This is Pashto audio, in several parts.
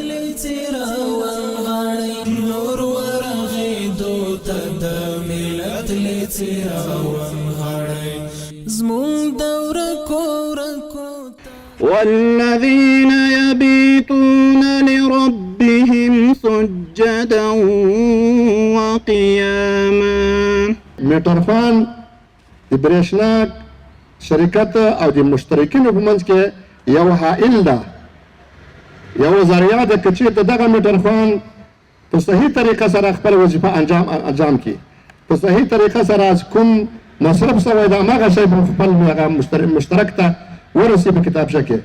لڅیره ونغاړئ، نور ورغېدو ته د ملت لڅیره ونغاړئ. زمونږ د ورکو ورکو والذين يبيتون لربهم سجدا وقياما. میټرخان د برېښنا شرکت او د مشترکینو په منځ کې یو حائل ده، یو ذریعه ده. که چېرته دغه میټرخان په صحیح طریقه سره خپل وظیفه انجام کړي، په صحیح طریقه سره کوم مصرف سوی ده هماغه شی په خپل هغه مشترک ته ورسي په کتابچه کې،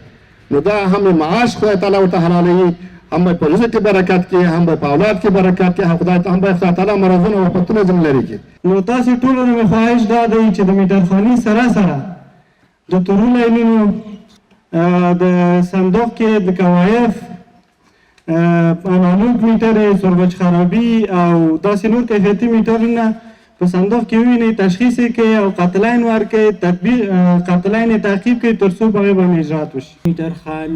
نو دا هم معاش خدای تعالی ورته حلالوي، هم به په رزق کې برکت کې، هم به په اولاد کې برکت کې، هم خدای هم به خدای تعالی مرضونه او آفتونه ځینې لرې کړي. نو تاسو ټولو نه مې خواهش دا دی چې د میټرخانې سره سره د تورو لاینونو، د صندوق کې د کوایف، انالوګ میټر، سربچ خرابي او داسې نور کیفیتي میټرونه په صندوق کې ووینئ، تشخیص یې کړئ او قطع لاین ورکړئ، تطبیق قطع لاین یې تعقیب کړئ تر څو په هغې باندې اجرات وشي. میټر خان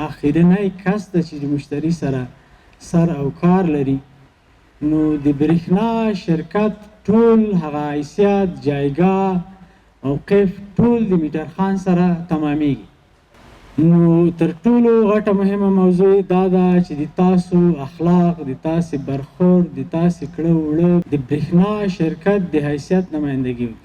اخرنی کس ده چې د مشتري سره سر او کار لري، نو د برېښنا شرکت ټول هغه حیثیت، جایګاه، موقف ټول د میټر خان سره تمامېږي. نو تر ټولو غټه مهمه موضوع دا ده چې د تاسو اخلاق، د تاسو برخورد، د تاسو کړه وړه د برېښنا شرکت د حیثیت نمایندګي وکړي.